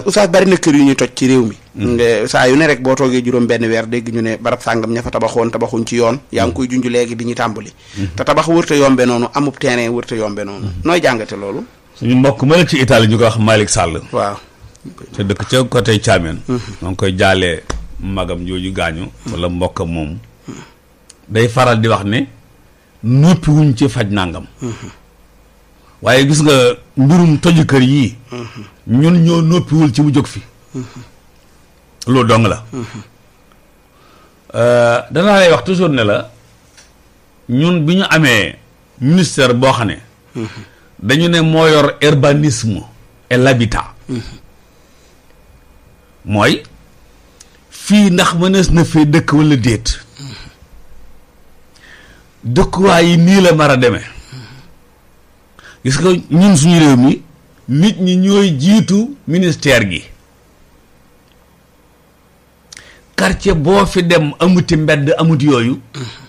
oustaz bari na kër yu ñuy toj ci réew mi. saa yu ne rek boo toogee juróom benn weer dégg ñu ne barab sàngam ña fa tabaxuñ ci yoon. yaa ngi koy junj léegi bi ñu tàmbali. te tabax wërta yombe noonu amub terrain wërta yombe noonu. nooy jàngate loolu. suñu mbokk ma la ci Italie ñu ko wax Malick Sall. waaw. te dëkk ca côté Thiamène. maa ngi koy jaalee magam jooju gaañu. wala mbokkam moom. day faral di wax ne noppi wuñ ci faj nangam. waaye gis nga mbirum toju kër yii. ñun ñoo noppiwul ci mu jóg fi. loolu dong la. danaa lay wax toujours ne la ñun bi ñu amee ministère boo xam ne. dañu ne moo yor urbanisme et l'habitat. mooy fii ndax mënees na fee dëkk walla déet. dëkkuwaay yi nii la mar a demee. gis nga ñun suñu réew mi nit ñi ñooy jiitu ministère gi. quartier boo fi dem amuti mbedd amuti yooyu.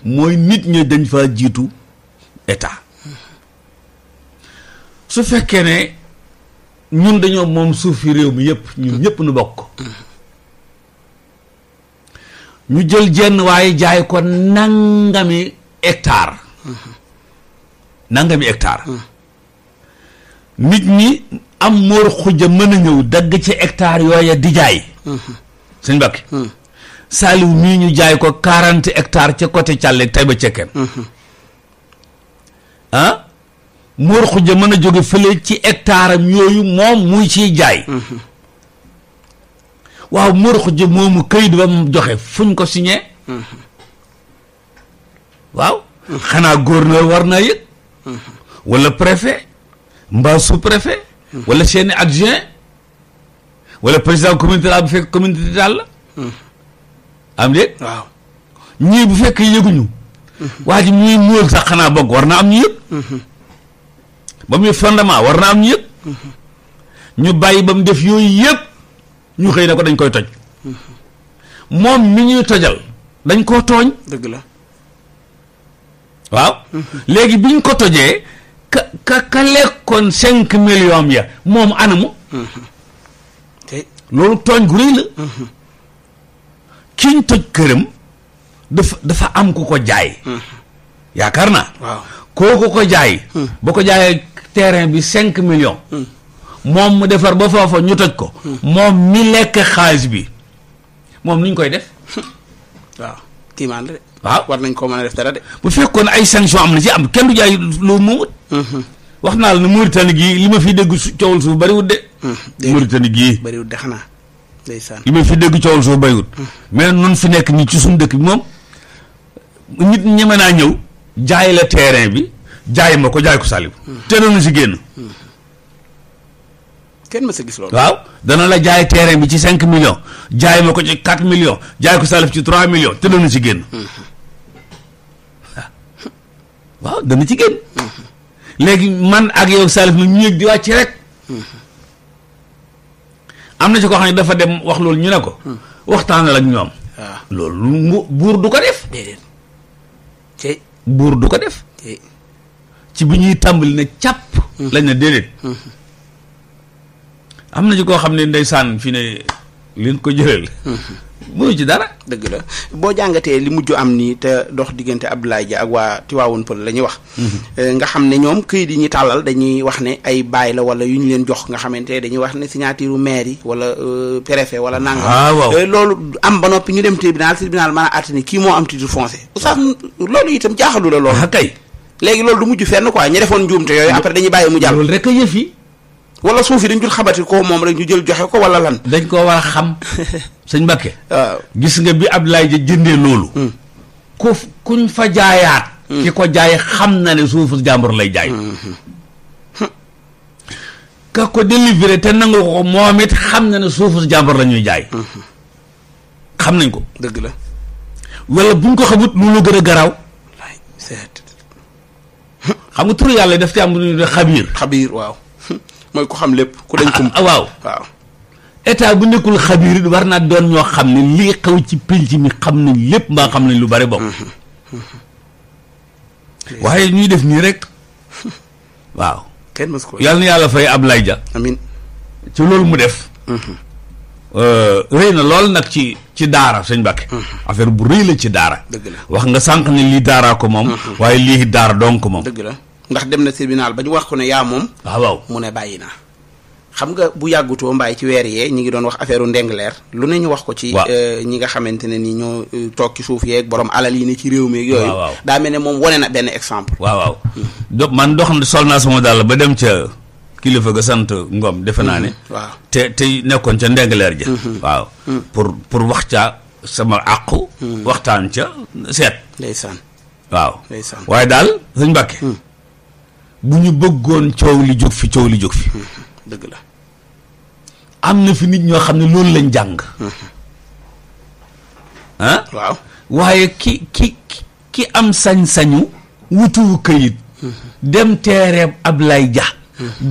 mooy nit ñi dañ faa jiitu état. su fekkee ne ñun dañoo moom suuf fi réew mi yëpp ñun ñëpp nu bokk. ñu jël jenn waaye jaay ko nangami hectare. nangami hectare. nit ñi am moor xuja mën a ñëw dagg ci hectare yooya di jaay. sëñ Mbàkke. Saaliw mii ñu jaay ko 40 hectares ca côté Thialé tay ba cekkeen. ah moor xuja mën a jóge fële ci hectare am yooyu moom muy ciy jaay. waaw moor xuja moomu këyit ba mu joxe fuñ ko signé. waaw. xanaa gouverneur war naa yëg. wala préfet. mbaa sous-préfet. wala seeni adjoint. wala président communauté rurale bu fekk communauté rurale la. am déet. waaw ñii bu fekk yëguñu. waa ji muy móol sax xanaa bokk war na am ñu yëg. ba muy fondement war na am ñu yëg. ñu bàyyi ba mu def yooyu yëpp ñu xëy na ko dañ koy toj. moom mi ñuy tojal dañ koo tooñ. dëgg la. waaw. léegi bi ñu ko tojee. ka lekkoon 5 millions ya moom anamu. loolu tooñ gu rëy la. kiñ toj këram dafa am ku ko jaay. yaakaar naa. waaw kooku ko jaay. ba ko jaayee terrain bi 5 millions. moom mu defar ba foofa ñu toj ko. moom mi lekk xaalis bi moom nuñ koy def. waaw kii maan la de. waaw war nañ koo mën a def dara de. bu fekkoon ay sanction am na ci am kenn du jaay loo moomut. wax naa la ne Mauritanie gii li ma fi dégg coowal suuf bariwut de. Mauritanie gii bariwut de xanaa. ndeysaan li ma fi dégg coowal suuf bariwut. mais nun fi nekk nii ci suñu dëkk bi moom nit ñeme naa ñëw jaay la terrain bi jaay ma ko jaay ko Saliou. te doon si génn. kenn ma sa gis loolu. waaw dana la jaay terrain bi ci 5 millions jaay ma ko ci 4 millions jaay ko Salif ci 3 millions te doon si génn. waaw dana ci génn. léegi man ak yow Salif na ñu yëg di wàcc rek. am na ci koo xam ne dafa dem wax loolu ñu ne ko. waxtaanal ak ñoom. waaw loolu buur du ko def. déedéet. ci buur du ko def. ci bi ñuy tàmbali ne càpp. lañ na déedéet. am na ci koo xam ne ndeysaan fi ne leen ko jëlal. mënu ci dara. dëgg la boo jàngatee li mujj am nii te dox diggante Abdoulaye Dia ak waa Tivaouane Peulh la ñuy wax. nga xam ne ñoom këyit yi ñu tàllal dañuy wax ne ay baay la wala yu ñu leen jox nga xamante ne dañuy wax ne signature maire yi wala préfet wala nangam. waaw loolu am ba noppi ñu dem tribunal mën a àtte ni kii moo am titre foncier. oustaz loolu itam jaaxalu la loolu. ah kay. léegi loolu du mujj fenn quoi ñi defoon njuumte yooyu après dañuy bàyyi mu jàll. loolu rek a yëf yi. wala suuf yi dañ jul xamati ko moom rek ñu jël joxe ko wala lan. dañ koo war a xam. sëñ Mbakke. waaw gis nga bi Abdoulaye Dia jëndee loolu. kuñ fa jaayaat. ki ko jaay xam na ne suufu jàmbur lay jaay. ka ko délivré te nangu ko moom it xam na ne suufu jàmbur la ñuy jaay. xam nañ ko. dëgg la. wala buñ ko xamut lu lu gën a garaaw. xam nga turu yàlla daf ci am lu ñuy xabiir. xabiir waaw. mooy ku xam lépp ku dañ kum. waaw waaw. état bu nekkul xabiir war naa doon ñoo xam ne lii xew ci pénc mi xam nañ lépp mbaa xam nañ lu bari bokk. waaye ñuy def nii rek. waaw. kenn mës ko. yàlla na yàlla fay Abdoulaye Dia. amiin. ci loolu mu def. rëy na lool nag ci daara sëñ Mbàkke affaire bu rëy la ci daara. dëgg la wax nga sànq ne lii daaraa ko moom. waaye lii daara donc moom. dëgg la ndax dem na tribunal ba ñu wax ko ne yaa moom. waaw mu ne bàyyi naa. xam nga bu yàggutoo mbaay ci weer yee ñi ngi doon wax affaire u ndengleer lu ne ñu wax ko ci. ñi nga xamante ne ni ñoo toog ci suuf yeeg borom alal yi ne ci réew mi yooyu. daa mel ne moom wane na benn exemple. waaw man sol naa sama dàll ba dem ca kilifa ga sant Ngom defe naa ne. waaw te nekkoon ca ndengleer ja. waaw pour wax ca sama àqu. waxtaan ca seet. ndeysaan. waaw ndeysaan waaye daal sëñ Mbàkke. bu ñu bëggoon coow li jóg fi. dëgg la. am na fi nit ñoo xam ne loolu lañ jàng. ah. waaw waaye ki am sañ-sañu wutuwu këyit. dem teereeb Ablaye Dia.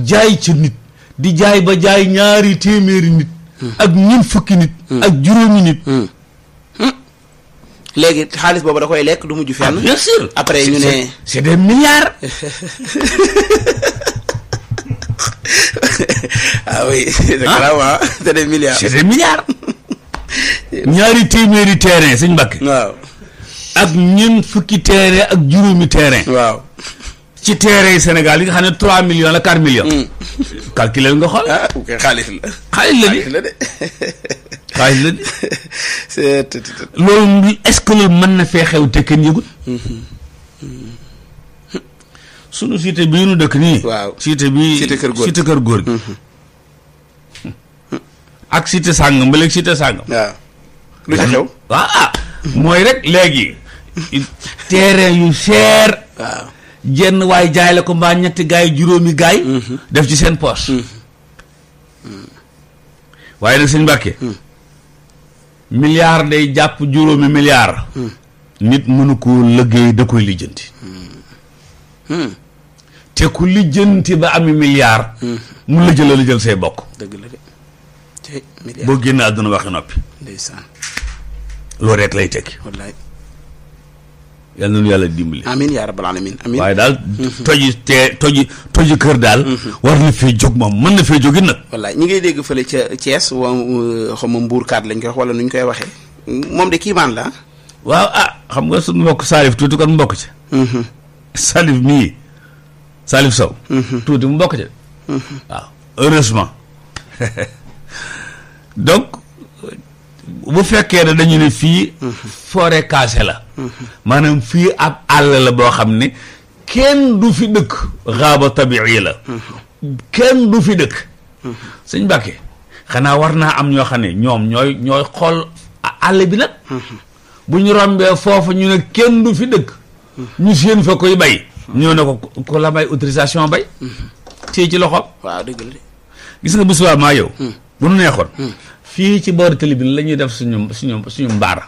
jaay ca nit di jaay ba jaay 200 nit. ak 40 nit. ak 5 nit. léegi xaalis boobu da koy lekk du mujj fenn. bien sûr après ñu ne c'est des milliards. ah oui c'est grave c'est des milliards. c'est des milliards. 200 terrain sëñ Mbàkke. waaw. ak 40 terrain ak 5 terrain. waaw. ci terrain yi Sénégal yi nga xam ne 3 millions la 4 millions. calculer nga xool. ok xaalis la. xaalis la de. xaalis la de. loolu est-ce que loolu mën na fee xew te kenn yëgul. sunu cité bii nu dëkk nii. waaw cité bii cité kër góor gi. ak cité sàngam ba léegi cité sàngam. waaw lu ca xew. waaw mooy rek léegi terrain yu cher. waaw jenn waaye jaay la ko mbaa ñetti gaay juróomi gaay. def ci seen poche. waaye nag sëñ Mbàkke. milliard day jàpp 5 milliard. nit mënu ko liggéey da koy lijjanti. te ku lijjanti ba ami milliard. mu la jël say bokk. dëgg la de te milliard boo génn àdduna waxi noppi. ndeysaan. loolu rek lay tekki. wallaay. yal na nu yàlla dimbali. amiin yaa rabbal aalamiin amiin. waaye daal toji kër daal. war na fee jóg moom mën na fee jógit nag. wallaay ñi ngay dégg fële ca Thiès xaw ma mbuurkaat lañ koy wax wala nu ñu koy waxee moom de kiimaan la. waaw xam nga suñu mbokk Salif tuuti kon mbokk ci. Salif mii Salif Sow. tuuti mu mbokk ci. waaw heureusement donc bu fekkee ne dañu ne fii. forêt cachée la. maanaam fii ab àll la boo xam ne kenn du fi dëkk. xaaba tabii la. kenn du fi dëkk. sëñ Mbàkke xanaa war naa am ñoo xam ne ñoom ñooy xool àll bi nag. bu ñu rombee foofu ñu ne kenn du fi dëkk. ñu séen fa koy bay. ñëw ne ko la may autorisation bay. téye ci loxoom. waaw dëgg la de. gis nga bu subaa maa yow. bu nu neexoon. fii ci boori télé bi la ñuy def suñu mbaar.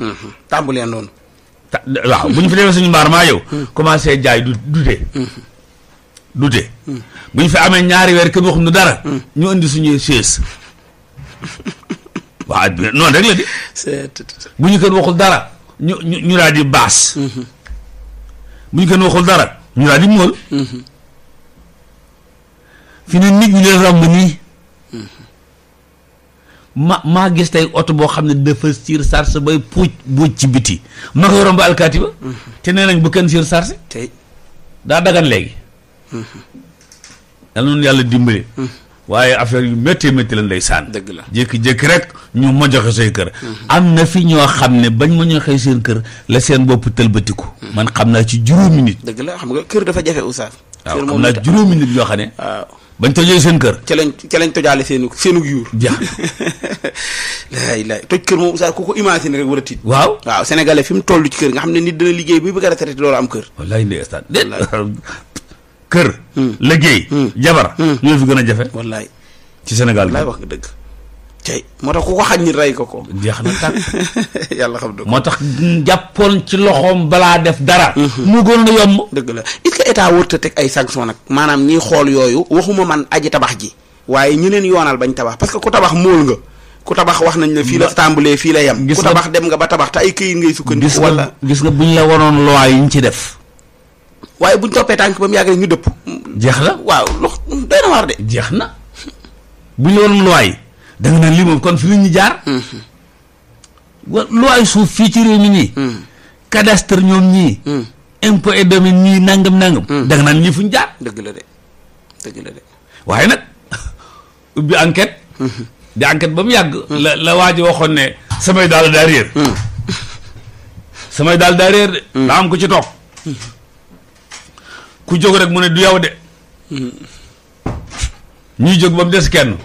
tàmbuleen noonu. waaw bu ñu fi defee suñu mbaar maa yow. commencé jaay dute. bu ñu fi amee ñaari weer kenn waxuñu dara. ñu indi suñuy chaise. waaw noonu rek la di. bu ñu kenn waxul dara ñu daal di baas. bu ñu kenn waxul dara ñu daal di mool. fi ne nit ñi leen romb nii. maa gis tey oto boo xam ne dafa surcharge bay buuj ci biti ma koy romb alkaati ba. te nee nañ bu kenn surcharge. tey daa dagan léegi. yal na nu yàlla dimbali. waaye affaire yu métti la ndeysaan. dëgg la jékki-jékki rek ñu ma joxe say kër. am na fi ñoo xam ne bañ ma joxe seen kër la seen bopp tëlbatiku. man xam naa ci 5 nit. dëgg la xam nga kër dafa jafe oustaz. waaw xam naa 5 nit yoo xam ne. waaw bañ tojee seen kër. ca lañ tojaale seenu yuur. jeex laay toj kër moom oustaz ku ko imaginer rek war a tiit. waaw sénégalais fi mu toll ci kër nga xam ne nit dina liggéey bi bëgg a retraité loolu am kër. wallaay ndeysaan kër. liggéey. jabar. ñoo fi gën a jafe. wallaay ci Sénégal wallaay wax nga dëgg. tey moo tax ku ko xañ nit rey ko. jeex na tàkk. yàlla xam dëgg. moo tax jàppoon ci loxoom balaa def dara. mu gën a yomb. dëgg la est-ce que état wërta teg ay sanction nag maanaam ñiy xool yooyu waxuma man aji tabax ji waaye ñu leen yoonal bañ tabax parce que ku tabax móol nga ku tabax wax nañ ne fii la tàmbalee fii la yem. ku tabax dem nga ba tabax te ay këyit ngay sukkandiku. wala gis nga buñ la waroon loi yi ñu ci def. waaye buñ toppee tànk ba mu yàgg rek ñu dëpp. jeex na waaw doy na waar de. jeex na buñ la waroon loi yi da nga naan lii moom kon fi nit ñi jaar. lu ay suuf fii ci réew mi nii. cadastre ñoom ñii. impôt et domaine ñii nangam. da nga naan lii fu ñu jaar. dëgg la de. waaye nag ubbi enquête. di enquête ba mu yàgg. la waa ji waxoon ne samay daal daa réer. samay daal daa réer de. daa am ko ci toog. ku jóg rek mu ne du yow de. ñuy jóg ba mu des kenn.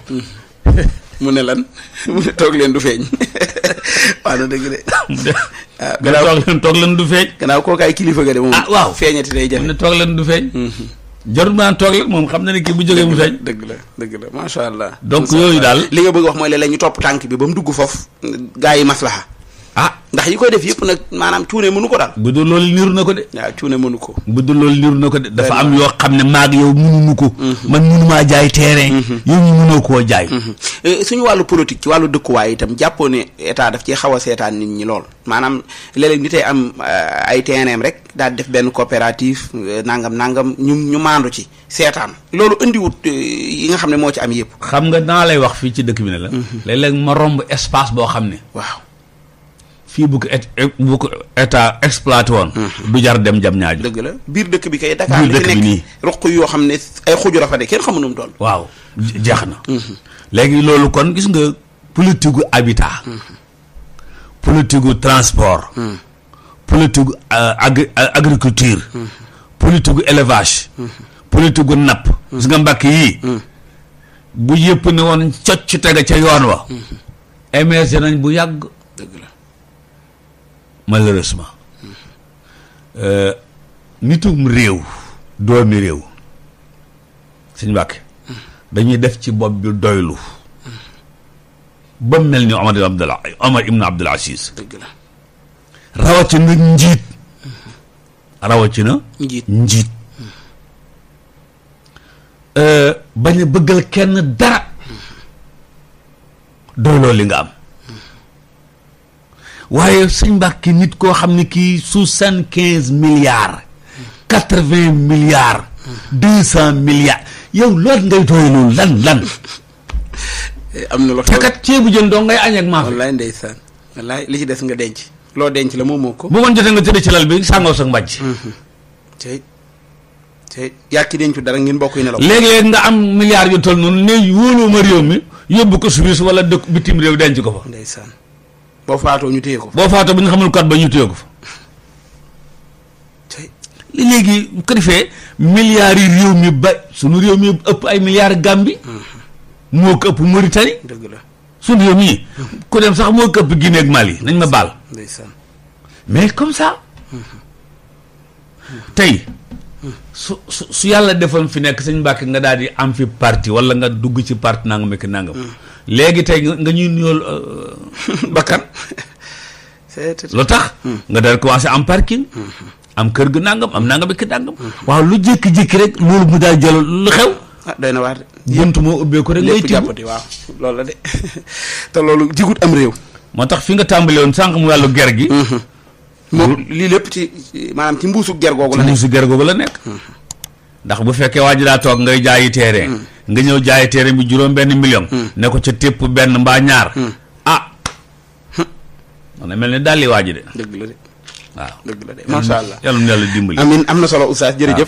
mu ne lan mu ne toog leen du feeñ. waaw na dëgg de. gannaaw toog leen du feeñ. gannaaw kooku ay kilifa ga de moom. waaw feeñati day jafe. mu ne toog leen du feeñ. jarul maa toog leen moom xam na ne kii bu jógee mu feeñ. dëgg la macha allah. donc yooyu daal. li nga bëgg wax mooy léeg-léeg ñu topp tànk bi ba mu dugg foofu. gaa yi maslaha. ndax yi koy def yëpp nag maanaam cuune mënu ko daal. bu dul loolu niru na ko de. waaw cuune mënu ko. bu dul loolu niru na ko de. dafa am yoo xam ne maag yow mënuñu ko. man mënumaa jaay terrain. yow ñu mënoo koo jaay. suñu wàllu politique ci wàllu dëkkuwaay itam jàppoo ne état daf cee xaw a seetaan nit ñi lool maanaam léeg-léeg nitay am ay terrain rek daal def benn coopérative nangam ñu maandu ci seetaan loolu indiwut yi nga xam ne moo ci am yëpp. xam nga naa lay wax fii ci dëkk bi ne la. léeg-léeg ma romb espace boo xam ne. waaw. fii bu ko état exploité woon. du jar dem jam ñaaju. dëgg la biir dëkk bi kay. Dakar li fi nekk roq yoo xam ne ay xujura fa de kenn xamu nu mu doon. waaw jeex na. léegi loolu kon gis nga politique gu habitat. politique gu transport. politique gu agriculture. politique gu élevage. politique gu napp. gis nga mbàkk yii. bu yëpp ne woon cocc tega ca yoon wa. émergé nañ bu yàgg. dëgg la. malheureusement nitum réew doomi réew suñ Mbàkke dañuy def ci bopp bi doylu ba mel ni Omar ibn Abdul Aziz. dëgg la. rawatina njiit njiit bañ a bëggal kenn dara doyloo li nga am. waaye sëñ Mbàkke nit koo xam ne kii 75 milliards 80 milliards 200 milliards yow loolu ngay doy loolu lan am na loo te kat ceebu jën doo ngay añ ak maafe. wallaay ndeysaan wallaay li ci des nga denc loo denc la moom moo ko. bu ngoon jotee nga tëdd ci lal bi sàngoo sa mbàjj. te yaa ci dencu dara ngeen bokk yi ne la. léeg-léeg nga am milliards yu toll noonu ne wóoluwuma réew mi yóbbu ko Suisse wala dëkk bitim réew denc ko fa. ndeysaan. boo faatoo ñu téye ko fa. boo faatoo bu ñu xamul kat ba ñu téye ko fa. léegi bu ko defee milliards yi réew mi ba sunu réew mi ëpp ay milliards Gambie. moo ko ëpp Mauritanie. dëgg la sunu réew mi ku dem sax moo ko ëpp Guinée ak Mali nañ ma baal. ndeysaan. mais comme ça. tey su yàlla defoon fi nekk sëñ Mbàkke nga daal di am fi parti wala nga dugg ci parti nangam ak nangam. léegi tey nga ñuy nuyool bakkan lu tax nga daal commencé am parking am kër gu nangam am nangam ak nangam waaw lu jékki-jékki rek loolu mu daal jël lu xew doy na waar de bunt moo ubbeeku rek ngay tibb waaw loolu la de te loolu jigut am réew moo tax fi nga tàmbale woon sànq mu wàllu ger gi moom lii lépp ci maanaam ci mbuusu ger googu la nekk mbuusu ger googu la nekk ndax bu fekkee waa ji daa toog ngay jaayi terrain nga ñëw jaayi terrain bi juróom benn million ne ko ca tépp benn mbaa ñaar man na mel ne daal li waa ji de dëgg la de waaw dëgg la de macha allah yàlla na yàlla dimbali amin am na solo oustaz jërëjëf